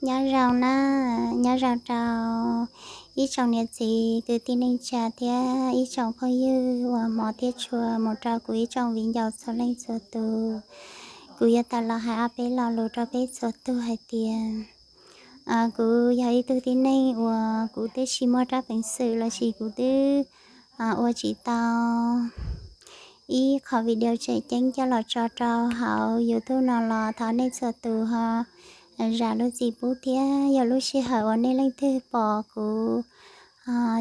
Nyob zoo na, nyob zoo rau ib tsoom niam txiv kwv tij neej tsa thiab ib tsoom phooj ywg uas hmov thiab tshua mus rau kuv ib tsoom viv ncaus txhua leej txhua tus. Kuv yuav tawm los hais ob peb lo lus rau peb txhua tus hais tias, kuv yog ib tug tib neeg uas kuv twb tsis muaj rab peev xwm lossis kuv twb ua tsis tau ib qho video tseem ceeb coj los tso rau hauv YouTube no los thov nej txhua tus ho zam lub txim pub thiab. Yog lub sij hawm uas nej leej twg pom kuv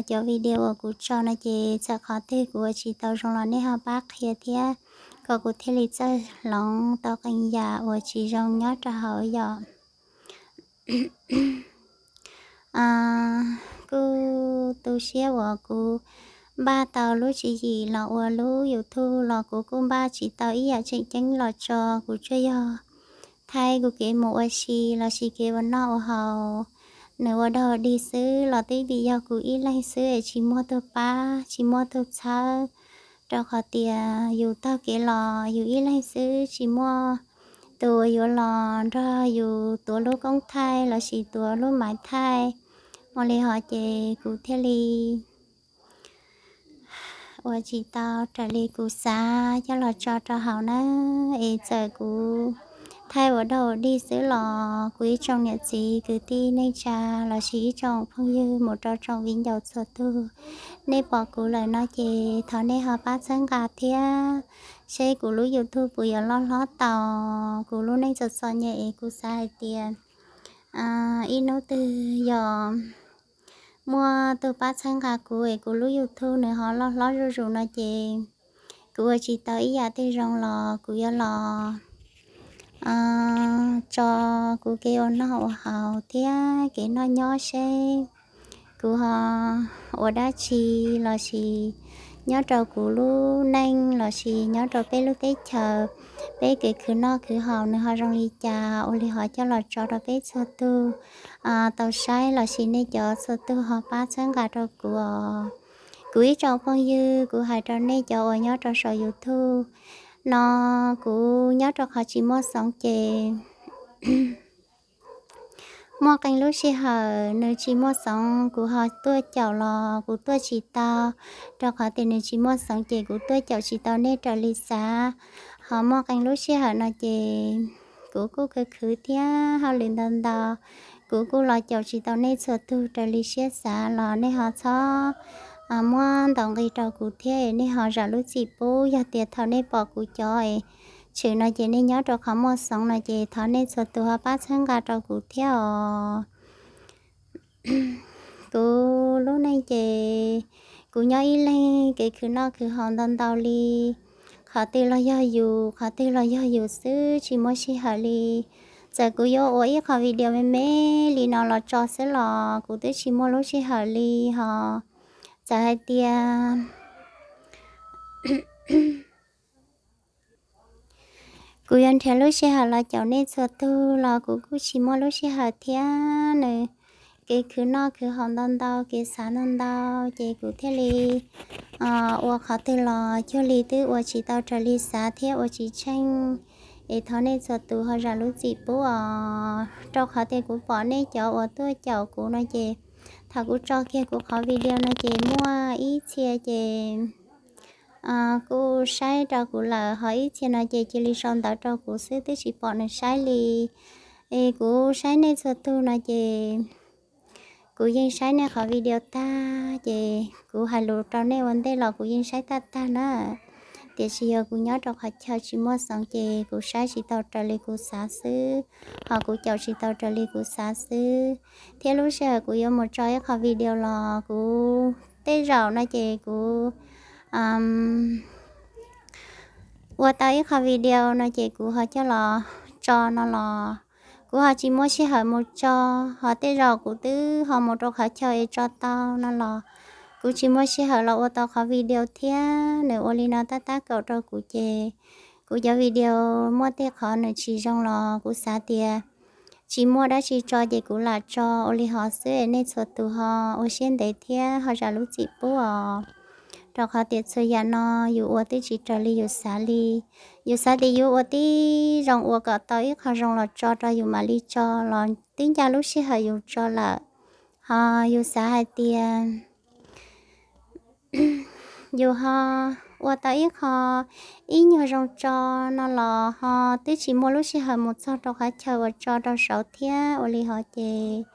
cov video uas kuv tso no ces txawm qhov twg kuv ua tsis tau zoo los nej ho pab qhia thiab, kom kuv thiaj li txawj hloov tau qee yam uas tsis zoo nyob rau hauv yom. Kuj tu siab uas kuv npaj tau lub tswv yim los ua lub YouTube los kuv kuj npaj tsis tau ib yam tseem ceeb los tso. Kuv tsuas yog thaij kuv kev mus ua si lossis kev ua noj ua haus, nws ua dog dig xwb los twb vim yog kuv ib leeg xwb es tsis muaj tug pab tsis muaj tug txhawb, rau qhov tias yus taug kev los yus ib leeg xwb tsis muaj tus uas yuav los nrog yus tuav lub koob thaij lossis tuav lub maiv thaij. Ua li hov ces kuv thiaj li ua tsis tau raws li kuv xav coj los tso rau hauv na. Es txawm kuv thaij ua dog dig xwb los kuv ib tsoom niam txiv kwv tij neej tsa lossis ib tsoom phooj ywg mus rau tsoom viv ncaus txhua tug, nej pom kuv lawm no ces thov nej ho pab txhawb nqa thiab. Seb kuv lub YouTube puas yuav loj hlob tau kuv lub neej txom txom nyem es kuv xav hais tias ib hnub twg yog muaj tug pab txhawb nqa kuv es kuv lub YouTube nws ho loj hlob zuj zus no ces kuv ua tsis tau ib yam twg zoo los kuv yuav los tso kuv kev ua noj ua haus thiab kev noj nyob seb kuv ho ua dab tsi lossis nyob rau kuv lub neej lossis nyob rau peb lub teb chaws, peb kev khwv noj khwv haus nws ho zoo li cas. Ua li hov coj los tso rau peb txhua tug tau saib lossis nej cov txhua tug ho pab txhawb nqa rau kuv os. Kuv ib tsoom phooj ywg, kuv hais rau nej cov uas nyob rau saum YouTube no, kuv nyob rau qhov tsis muaj xoov ces muaj qee lub sij hawm nws tsis muaj xoov kuv ho tuaj caum los kuv tuaj tsis tau, rau qhov tias nws tsis muaj xoov ces kuv tuaj caum tsis tau nej raws li xav. Ho muaj qee lub sij hawm no ces kuv kuj khwv khwv thiab hauj lwm ntau ntau, kuv kuj los caum tsis tau nej txhua tug raws li siab xav los nej ho txhob muab ntaus nqi rau kuv thiab es nej ho zam lub txim pub. Yog tias thaum nej pom kuv cov es tshwm no ces nej nyob rau qhov muaj xoov no ces thov nej txhua tus ho pab txhawb nqa rau kuv thiab os. Kuv lub neej ces kuv nyob ib leeg kev khwv noj khwv haus ntau ntau li. Qhov twg los yog yus, qhov twg los yog yus xwb, tsis muaj sij hawm li. Txawm kuv yuav ua ib qho video me me li no los tso xwb los kuv twb tsis muaj lub sij hawm li ho. Txawm hais tias kuv yuav nrhiav lub sij hawm los caum nej txhua tug los kuv kuj tsis muaj lub sij hawm thiab. Nws kev khwv noj khwv haus ntau ntau, kev xav ntau ntau, ces kuv thiaj li ua qhov twg los cuag li twb ua tsis tau raws li xav thiab ua tsis tsheej. Es thov nej txhua tus ho zam lub txim pub os, rau qhov tias kuv pom nej cov uas tuaj caum kuv no ces thaum kuv tso kiag kuv qhov video no ces muaj ib txhia ces kuj saib rau kuv lawm, ho ib txhia no ces cia li sau ntawv rau kuv xwb twb tsis pom nws saib li. Es kuv saib nej txhua tug no ces kuv yeej saib nej qhov video tag ces kuv hais lus rau nej ua ntej los kuv yeej saib tag tag na. Tiam sis yog kuv nyob rau qhov chaw tsis muaj xoov ces kuv saib tsis tau raws li kuv xav xwb, ho kuv caum tsis tau raws li kuv xav xwb. Thiab lub sij hawm kuv yuav mus tso ib qho video los kuv tej zaum no ces kuv ua tau ib qho video no ces kuv ho coj los tso no los kuv ho tsis muaj sij hawm mus tso, ho tej zaum kuv twb ho mus rau qhov chaw es tso tau no los kuv tsis muaj sij hawm los ua tau qhov video thiab. Nws ua li no tab tab kaum rau kuv ces kuv cov video muaj tej qhov nws tsis zoo los kuv xav tias tsis muaj dab tsi tso ces kuv lam tso ua li hov xwb es nej txhua tus ho ua siab ntev thiab ho zam lub txim pub os. rau qhov tias txhua yam no yus ua twb tsis raws li yus xav li. Yus xav tias yuav ua tib zoo ua kom tau ib qho zoo los tso rau yus mam li tso los twb ncaj lub sij hawm yus tso lawm. Ho yus xav hais tias yus ho ua tau ib qho ib nyuag zoo tso no los ho twb tsis muaj lub sij hawm mus txog rau qhov chaw uas tso rau saud thiab ua li hov ces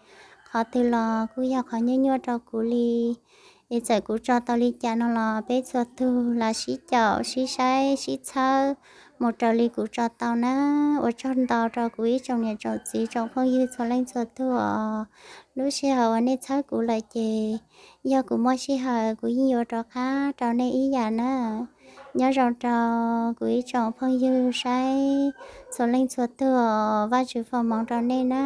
qhov twg los kuj yog qhov nyuaj nyuaj rau kuv li. Es txawm kuv tso tau li cas no los peb txhua tug lam sib caum sib saib sib txhawb mus raws li kuv tso tau na. Ua tsaug ntau rau kuv ib tsoom niam tsoom txiv tsoom phooj ywg txhua leej txhua tug os. Lub sij hawm uas nej txhawb kuv lawm ces yog kuv muaj sij hawm kuv yeej yuav rov qab rau nej ib yam na. Nyob zoo rau kuv ib tsoom phooj ywg saib txhua leej txhua tug os, Vajtswv foom hmoov rau nej na.